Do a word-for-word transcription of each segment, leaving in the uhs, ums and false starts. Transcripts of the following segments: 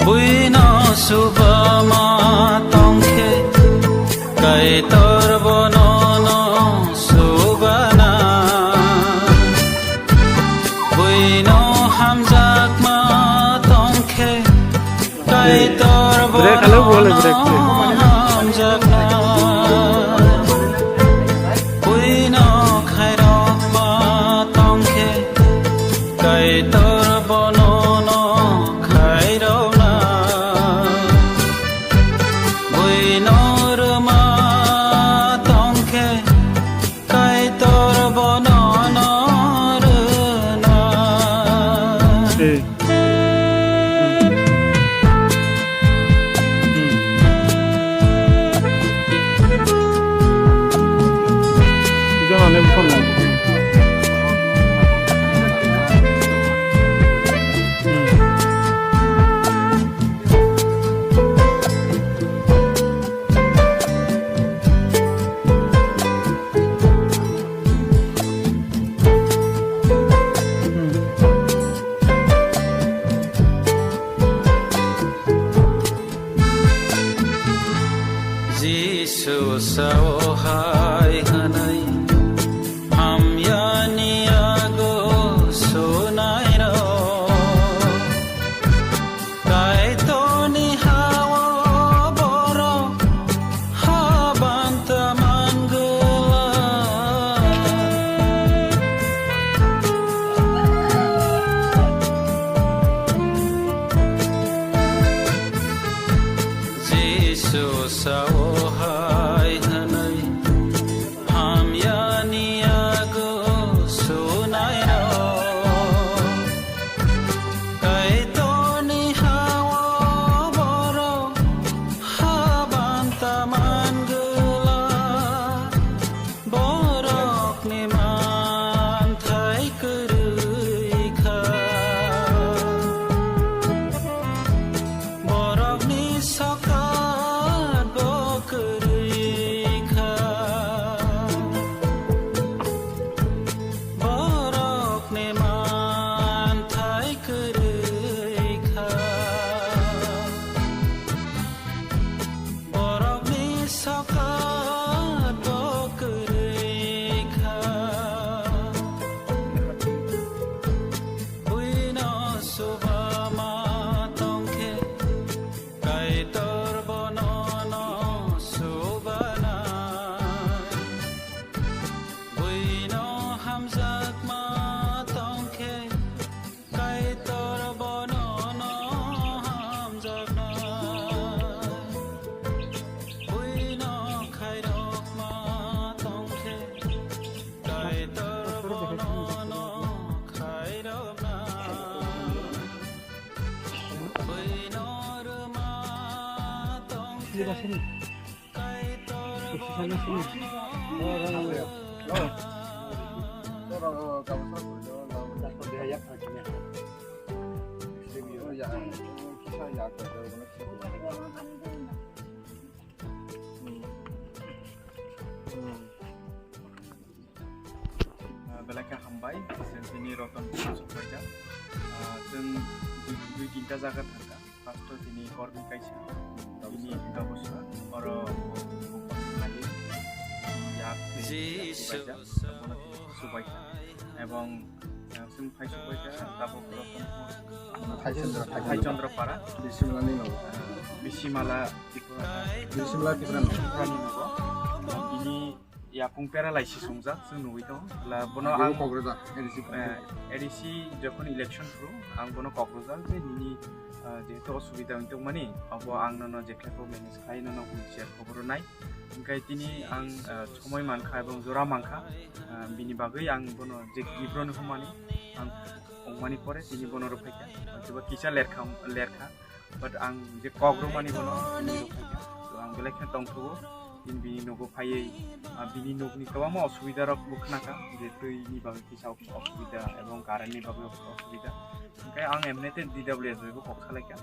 Buino subama tongkhe, Kaitor bono no subana. Buino hamjakma tongkhe, Kaitor bono no hamjakna. Buino khairokma tongkhe, Kaitor bono no khairokna. Buino rwma tongkhe, Kaitor bono no rwna. Jisu sao hai hwnwi, hamyani yago sunairok. Kaitorni ha-o borok habanta mangwla. Jisu sao hai hwnwi, hamyani yago sunairok. Kaitorni ha-o borok habanta mangwla, borokni manthai kwrwi kha. Borokni sokat bo kwrwi kha. Borokni manthai kwrwi kha. Borokni sokat bo kwrwi kha. Buino subama tongkhe, Kaitor bono no subana. Buino hamjakma tongkhe, Kaitor bono no hamjakna. Buino khairokma tongkhe, Kaitor bono no khairokna. Buino rwma tongkhe, Ah, belai khe hambai, chwng tini Rotonpur sokphaikha. Ah, chwng dui, dui tinta jaga thangkha. First o tini Korbi kaisa, tini Gabusra, oro bo, bo, bo, bo, yak tei yak tei baijak, bono tini subaikha. Ebong, ah, chwng phai subaikha, tabok Rotonpur, Thaichandra, Thaichandra. Thaichandra para, Bisimala ni nogo. Ah, Bisimala Tripura. Bisimala Tripura ni nogo. Tripura ni nogo. Tini yakung paralysis wngjak, chwng nugwi tongo. La bono ang, Kokroja, A D C, eh, A D C jokhon election phuru, ang bono kok rwjak je nini, eh, jehetu osubida wng tongmani, abo ang nono jekhlai kok manage khlai nono wheelchair khobor rwnai. Hwnkhe tini ang, eh, somoi mankha ebong jora mankha, eh, bini bagwi ang bono je gift rwna hwnmani ang wngmani pore tini bono rwphaikha. Hwnkhe bo kisa lerkha, lerkha. But ang je kok rwmani bono tini rwphaikha. To ang tongthogo. Tini bini nogo phaiwi, ah, bini nokni kwbangma osubida rok bo khnakha, je twi ni bagwi kisa osubida ebong current ni bagwi osubida. Hwnkhe ang emnete D W S bai bo kok salaikha,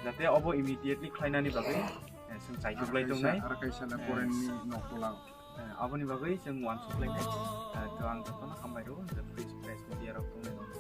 jate obo immediately khlainani bagwi, eh, chwng chaitok lai tongnai. Ar kaisa na Eh, current ni nok tola. Eh, aboni bagwi chwng uansuk lainai. Eh, to ang jotono hambai rwo, je Free Press Media rok tongnai rok.